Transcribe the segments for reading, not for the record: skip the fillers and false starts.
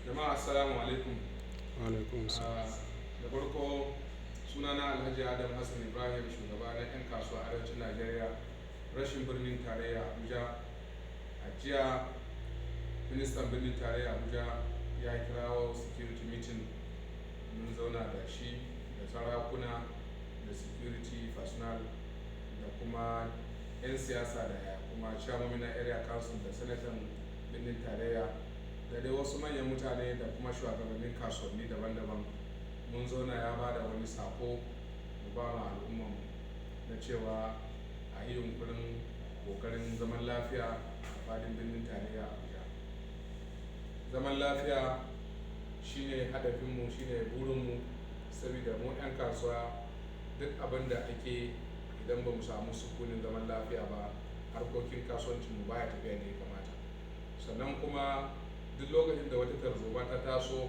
Jama'a, assalamu alaikum. Alaikum salam. Da farko, sunana Alhaji Adam Hassan Ibrahim, shugaba na 'yan kasuwa Arewacin Najeriya, reshen birnin tarayya Abuja. A jiya ministan birnin tarayya Abuja ya kirawo security meeting. Mun zauna da shi da sarakuna da security personnel da kuma 'yan siyasa da kuma chairman na area council da sanatan birnin tarayya da dai wasu manyan mutane da kuma shugabannin kasuwanni daban-daban. Mun zauna, ya ba da wani sako mu ba ma al'ummarmu na cewa a yi yunkurin kokarin zaman lafiya a fadin birnin tarayya Abuja. Zaman lafiya shine hadafinmu, shine burinmu, saboda mu 'yan kasuwa duk abin da ake, idan ba mu samu sukunin zaman lafiya ba, harkokin kasuwancinmu baya tafiya da ya kamata. Sannan kuma duk lokacin da wata tarzoma ta taso,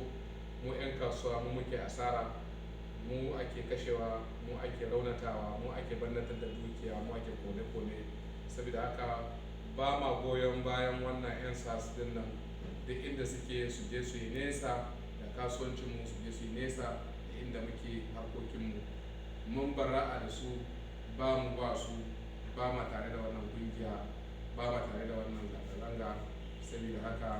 mu 'yan kasuwa mu muke asara, mu ake kashewa, mu ake raunatawa, mu ake bannatar da dukiya, mu ake kone-kone. Saboda haka ba ma goyon bayan wannan 'yan SARS din nan. Duk inda suke, su je su yi nesa da kasuwancinmu, su je su yi nesa da inda muke harkokinmu. Mun bara'a da su, ba mu ba su, ba ma tare da wannan kungiya, ba ma tare da wannan zanga-zanga. Saboda haka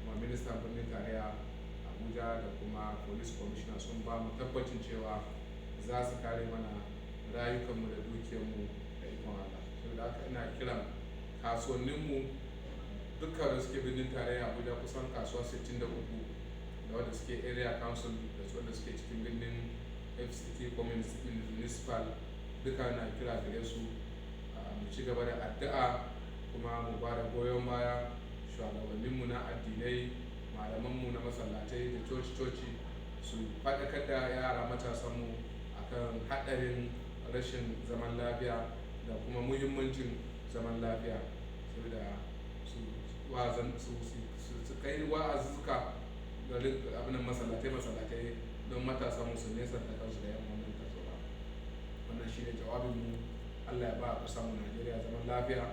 kuma ministan birnin tarayya Abuja da kuma police commissioner sun ba mu tabbacin cewa za su kare mana rayukanmu da dukiyarmu da ikon Allah. Saboda haka ina kiran kasuwanninmu dukkan da suke birnin tarayya Abuja, kusan kasuwa 63, da wanda suke area council da wanda suke cikin birnin FCT ko municipal, duka na kira gare su mu ci gaba da addu'a kuma mu ba da goyon baya. Shugabanninmu na addinai, malamanmu na masallatai da coci-coci, su faɗakar da yara matasanmu akan haɗarin rashin zaman lafiya da kuma muhimmancin zaman lafiya, saboda su kai wa'azuzzuka garin abin masallatai masallatai don matasanmu su nesanta kansu da yan wannan tarzoma. Wannan shine jawabinmu. Allah ya ba ƙasar mu Najeriya zaman lafiya.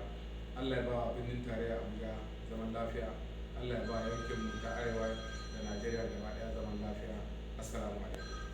Allah ya ba birnin tarayya Abuja zaman lafiya. Allah ya ba yankin mu ta Arewa da Najeriya gaba ɗaya zaman lafiya. Assalamu alaikum.